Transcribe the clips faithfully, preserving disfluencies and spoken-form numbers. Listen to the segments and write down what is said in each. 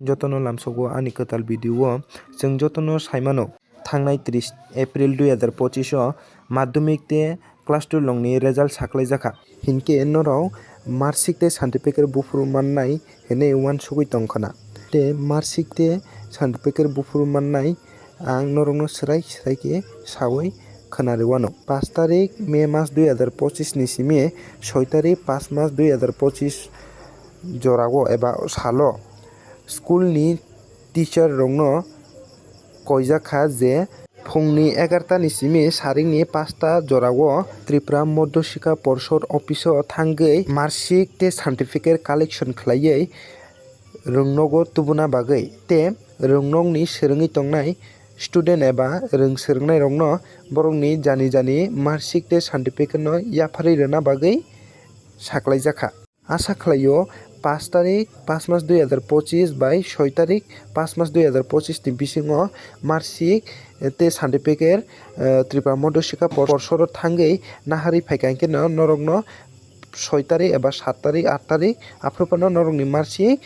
Jotono lamsogo ani kwtal video o. Chwng jotono saimano, thangnai tris April dui hazar pochis o madhyamik tei class twelve rokni result saklaijakha. Hinkhe norok marksheet tei certificate buphuru mannai hinwi uansugwi tongkhwna. Tei marksheet tei certificate buphuru mannai ang norokno swrai swrai khe sawi khwnariwano. Pash tarik May mas dui hazar pochis ni simi soi tarik pash mas dui hazar pochis jorao eba salo school ni teacher rokno koijak kha je phungni egarta ni simi saringni pasta jorao Tripura Madhya Shikha Porshod office o thangwi marksheet tei certificate collection khlaiwi rwngnogo tubuna bagwi tei rwngnokni swrwngwi tongnai student eba rwng swrwngnairokno borokni jani jani marksheet tei certificate no yapharwi rwna bagwi saklaijakha. Asa khlaio pash tarik pash mas dui hazar pochis bai soi tarik pash mas dui hazar pochis ni bisingo marksheet tei certificate, eh, Tripura Madhya Shikha Por-, Porshoro thangwi naharwi phaikha hinkhe no norokno soi tarik eba sat tarik, at tarik aphuru phano norokni marksheet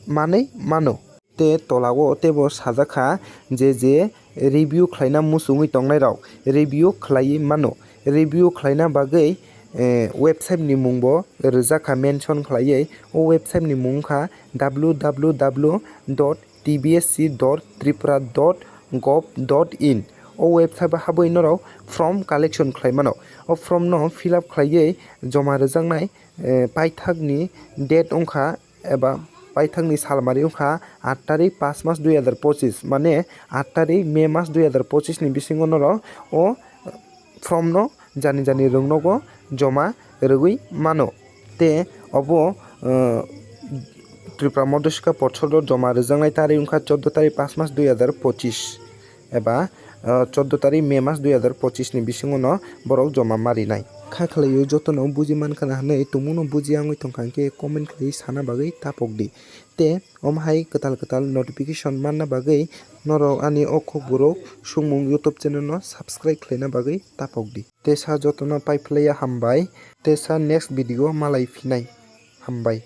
manwi mano. Tei tolao teibo sajak kha je je review khlaina muchungwi tongnairok review khlaiwi mano. Review khlaina bagwi, eh, website ni mungbo rijak kha mention khlaiwi. O website ni mung wngkha w w w dot t b s c dot tripura dot gov dot in. O website o habwi norok form collection khlai mano. O form no fill up khlaiwi joma rwjaknai, eh, paithakni date wngkha eba paithakni salmari wngkha at tarik pash mas dui hazar pochis, mane at tarik May mas dui hazar pochis ni bisingo norok o form no jani jani rwngnogo joma rwgwi mano. Te obo, eh, Tripura Madhya Shikha Porshod o joma rwjaknai tarik wngkha chordo tarik pash mas dui hazar pochis eba, ah, chordo tarik May mas dui hazar pochis ni bisingo no borok joma marinai. Kha khlaio jotono buji mankha na hinwi tongmungno buji wngwi tongkha hinkhe comment khlaiwi sana bagwi tapok di. Tei omo hai kwtal kwtal notification manna bagwi norok ani o Kokborok Songmung YouTube channel no subscribe khlaina bagwi tapok di. Tesa jotono paiphlaiya hambai. Tesa next video malai phinai. Hambai.